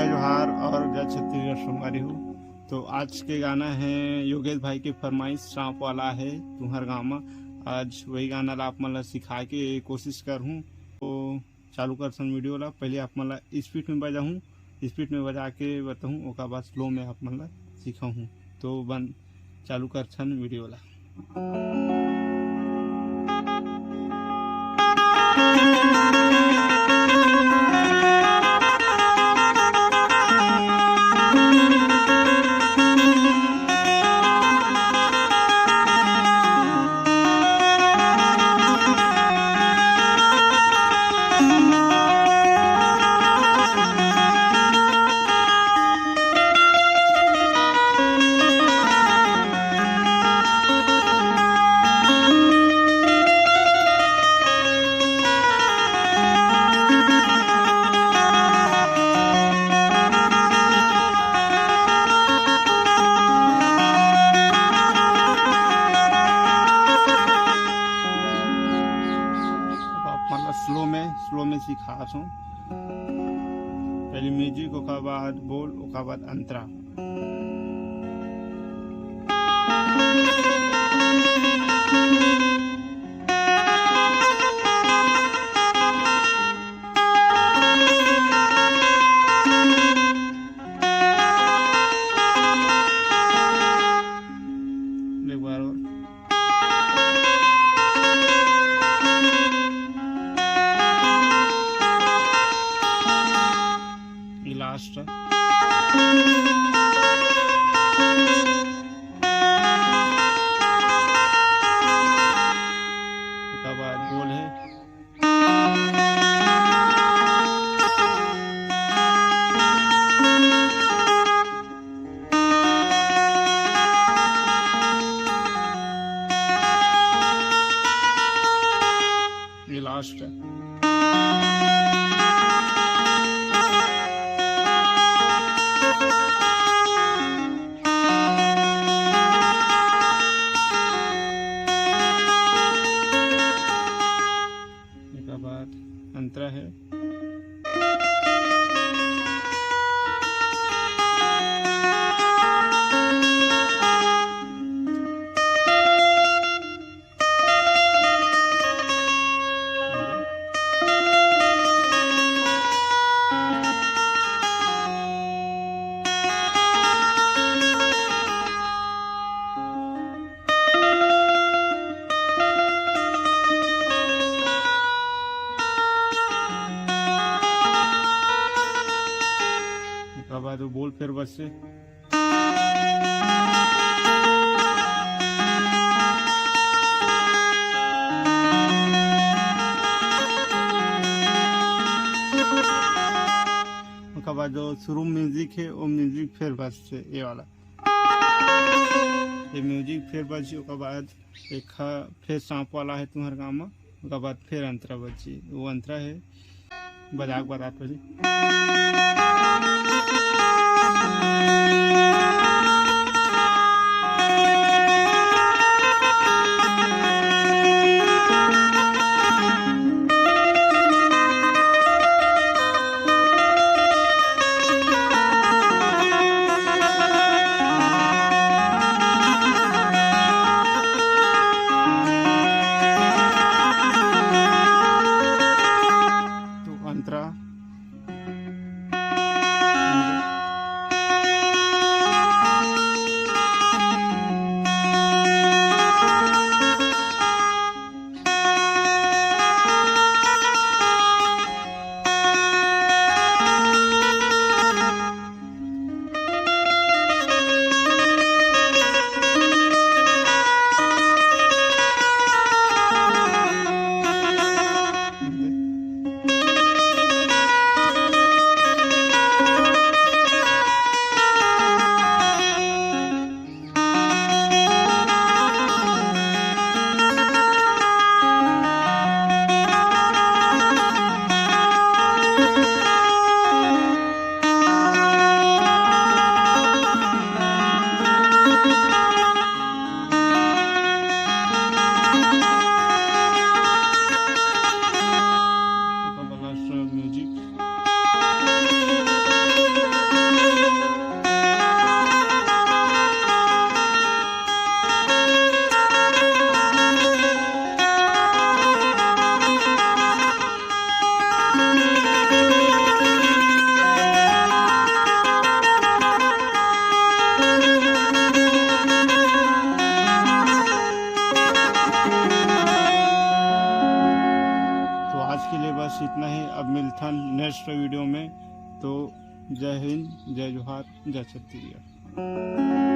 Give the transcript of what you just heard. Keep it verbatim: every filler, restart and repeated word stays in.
जय जोहार और जय छत्तीसगढ़ संगवारी हो। तो आज के गाना है योगेश भाई के फरमाइश, सांप वाला है तुंहर गाँव म। आज वही गाना ला आप मन ला सिखाए के कोशिश करहूँ। तो चालू करथन वीडियो ला। पहले आप मन ला स्पीड में बजाहूँ, स्पीड में बजा के बताहूँ, ओकर बाद स्लो में आप मन ला सिखाहूँ। तो बन चालू करथन वीडियो ला। मतलब स्लो में, स्लो में सिखात हूँ। पहले म्यूजिक, ओकर बाद बोल, ओकर बाद अंतरा। एक बार और। ये लास्ट है। ओकर बाद बोल है। ये लास्ट है। एकर बाद अंतरा है। ओकर बाद वो बोल फेर बजथे। ओकर बाद जो शुरू म्यूजिक है, वो म्यूजिक फेर बजथे, ये वाला। ये म्यूजिक फेर बजही, ओकर बाद एक हा फेर सांप वाला है तुंहर गाँव म, ओकर बाद फेर अंतरा बजही। वो अंतरा है, बजा के बतात होही। तो अंतरा। बस इतना ही। अब मिलथन नेक्स्ट वीडियो में। तो जय हिंद, जय जोहार, जय छत्तीसगढ़।